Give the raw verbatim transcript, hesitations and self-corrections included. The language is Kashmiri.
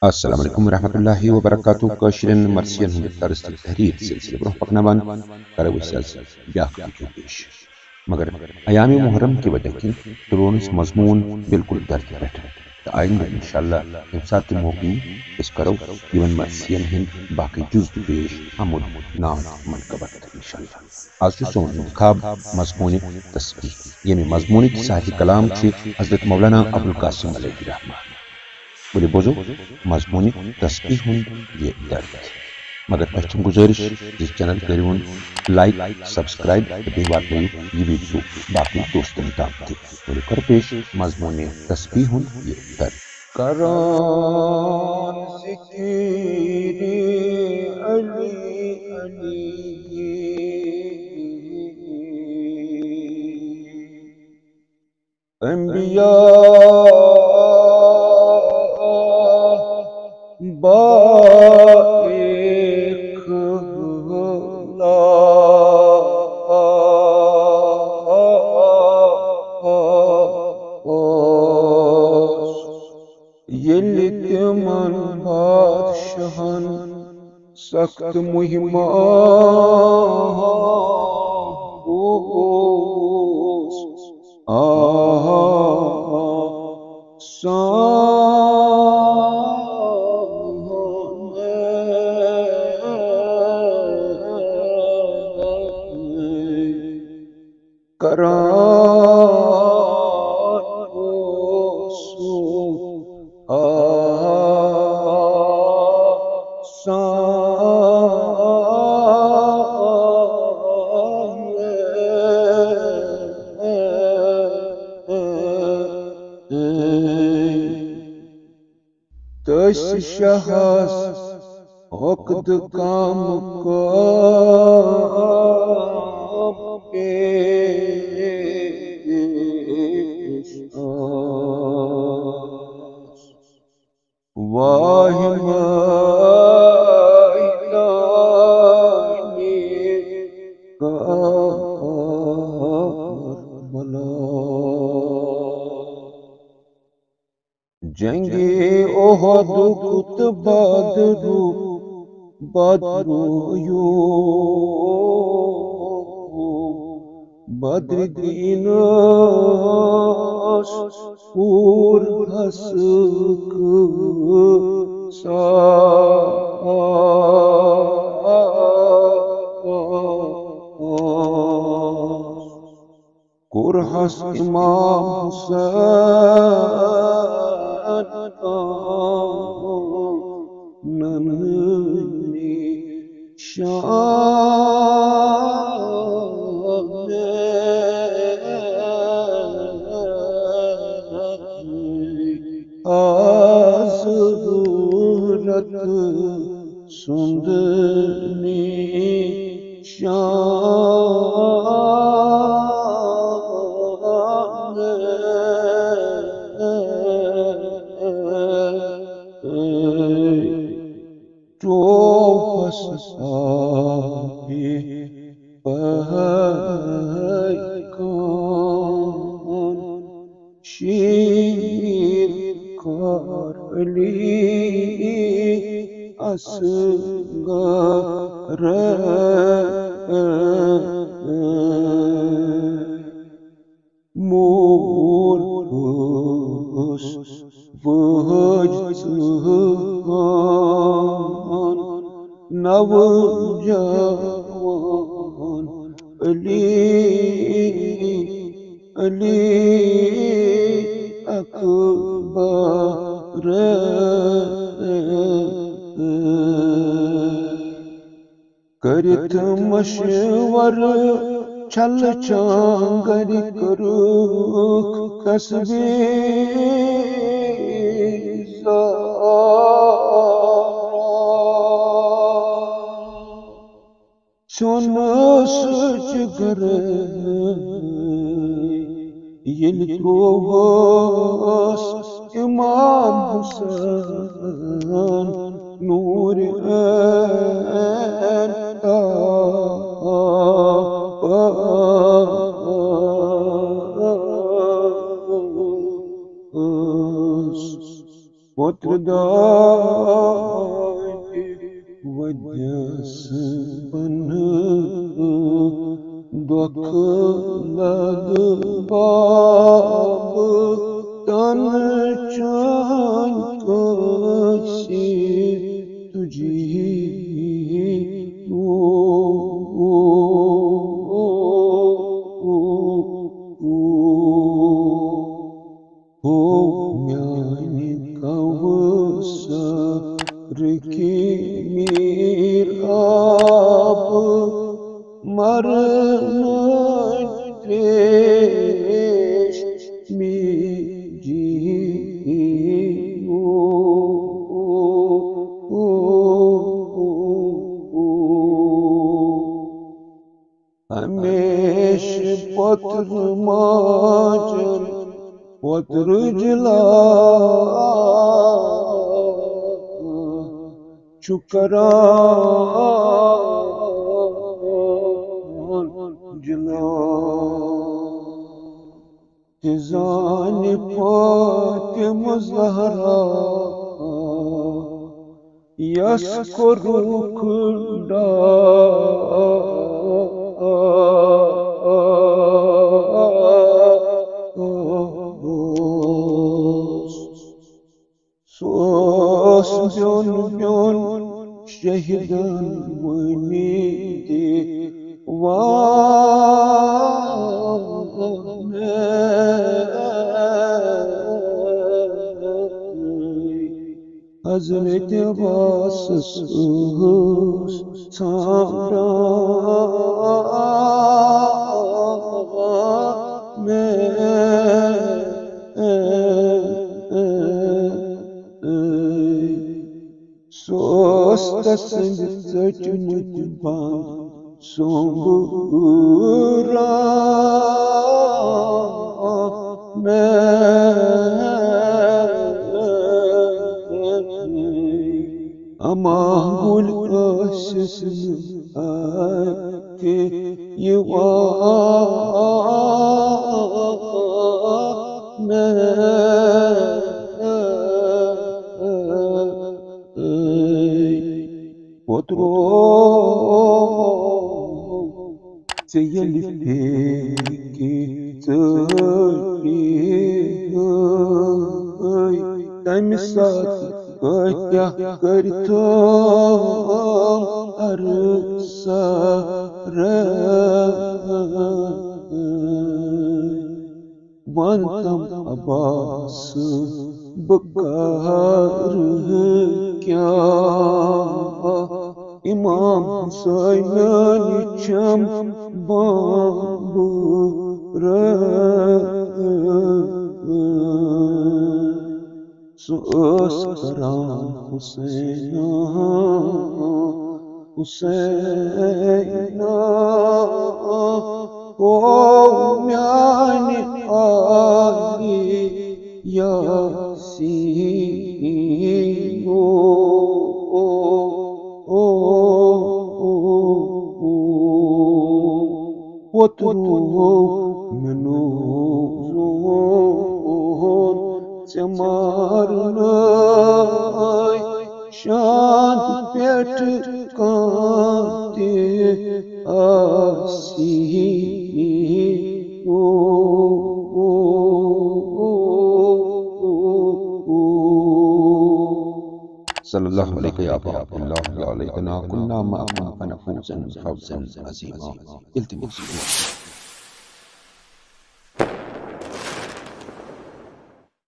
السلام علیکم ورحمۃ اللہ وبرکاتہ۔ کٲشرٮ۪ن مرثین ہُنٛد درس تہٕ تحریر سلسلہٕ برونٛہہ پکناوان کرو أسۍ آز بیٛاکھ ویڈیو پیش۔ مگر ایام محرم کہِ وجہ کِنۍ تُلون أسۍ مضموٗن بالکل درد پٮ۪ٹھ۔ تہٕ آیندٕ انشاءاللہ ییٚمہِ ساتہٕ تہِ موقعہٕ یی، أسۍ کرو یِمن مرثین ہٕنٛدۍ باقٕے جُز تہِ پیش، اَمُن، نعت، منقبت انشاءاللہ۔ آز چھُ سون انتخاب مضموٗنِ تسبیح، ییٚمہِ مضموٗنٕکۍ صاحبِ کلام چھِ حضرت مولانا ابوالقاسم علیہ الرحمہ۔ ؤلِو بوزو مضموٗنِ تسبیح ہُنٛد یہِ درد۔ مگر تۄہہِ چھم گُزٲرِش زِ چینل کٔرِوُن لایک، سبسکرائب تہٕ بیٚیہِ واتنٲیِو یہِ ویڈیو باقٕے دوستن تام تہِ۔ ؤلِو کرو پیش مضموٗنِ تسبیح ہُنٛد یہِ درد۔ کران ذکر علی علی۔ انبیاء با اخلاص۔ ییٚلہِ تِمن بادشاہن سخت مہمان اوس آسان۔ کران اوسُکھ آسان۔ تٔسۍ شاہس عقدٕ کم کم پیش آس۔ واہ میدانِ کربلا۔ جنگِ احدُک تہٕ بدرُک، بدرُک، بدرِ دیٖنس کوٚر حسکہٕ سا۔ کوٚرہس امام حسین ننہٕ نشان۔ آز ضرورت سُنٛد نشان۔ ٹوپس آبِ پیکان۔ شیٖر کار علی اصغر۔ مول اوس وٲج ژٕہان نوجوان علی، علی اکبر۔ کٔرِتھ مشورٕ چھلہٕ چانگرِ کٔرٕکھ تسبیح زار۔ ژھیوٚن سُہ جگرٕ ییٚلہِ ترٛووُس امام حسین نوٗرِ عین تاپس۔ پوترٕ دادِ وجہ سٕنٛز پنہٕ دۄکھٕ لد باب تن چٲنۍ کٲنٛسہِ تُجی نوٗر۔ ہو میانہِ کوثرٕکۍ میٖر آب مرنٕچ تریش میٖجی۔ ہمیشہٕ پوترٕ ماجن پوترٕ جلا چھُ کران جلا۔ تہِ زانہِ فاطمہ زہرا یس کوٚرُکھ ڈاس۔ سُہ اوس بیوٚن بیوٚن شہیدن وٲنی دِوان۔ حضرت عباسس ٲس ژھانٛڈان مےٚ۔ سُہ اوس تسٕنٛدۍ ژٔٹمٕتۍ بنٛد سومبران مےٚ۔ اما گُلۍ ٲسِس نہٕ اَتھِ یِوان مےٚ۔ پوترو ژےٚ ییٚلہِ پھیکہِ ژٲٹے، تَمہِ ساتہٕ کۭتیاہ کٔرۍ تِم عرض سرٲے۔ وَن تَم عباس بہٕ کَرٕ کیٛاہ، امام حسینن چھم بامبرٲے۔ سُہ اوس کران حسین، حسین، او میانہِ آلِ یاسین۔ پوترو مےٚ نوٗر زون ژےٚ مارنٲے شاندِ پٮ۪ٹھ کانٛہہ تہِ آسی۔ صلی اللہ علیک یا ابا عبداللہ، یا لیتنا کنا معکم فنفوز فوزا عظیما۔ التماس۔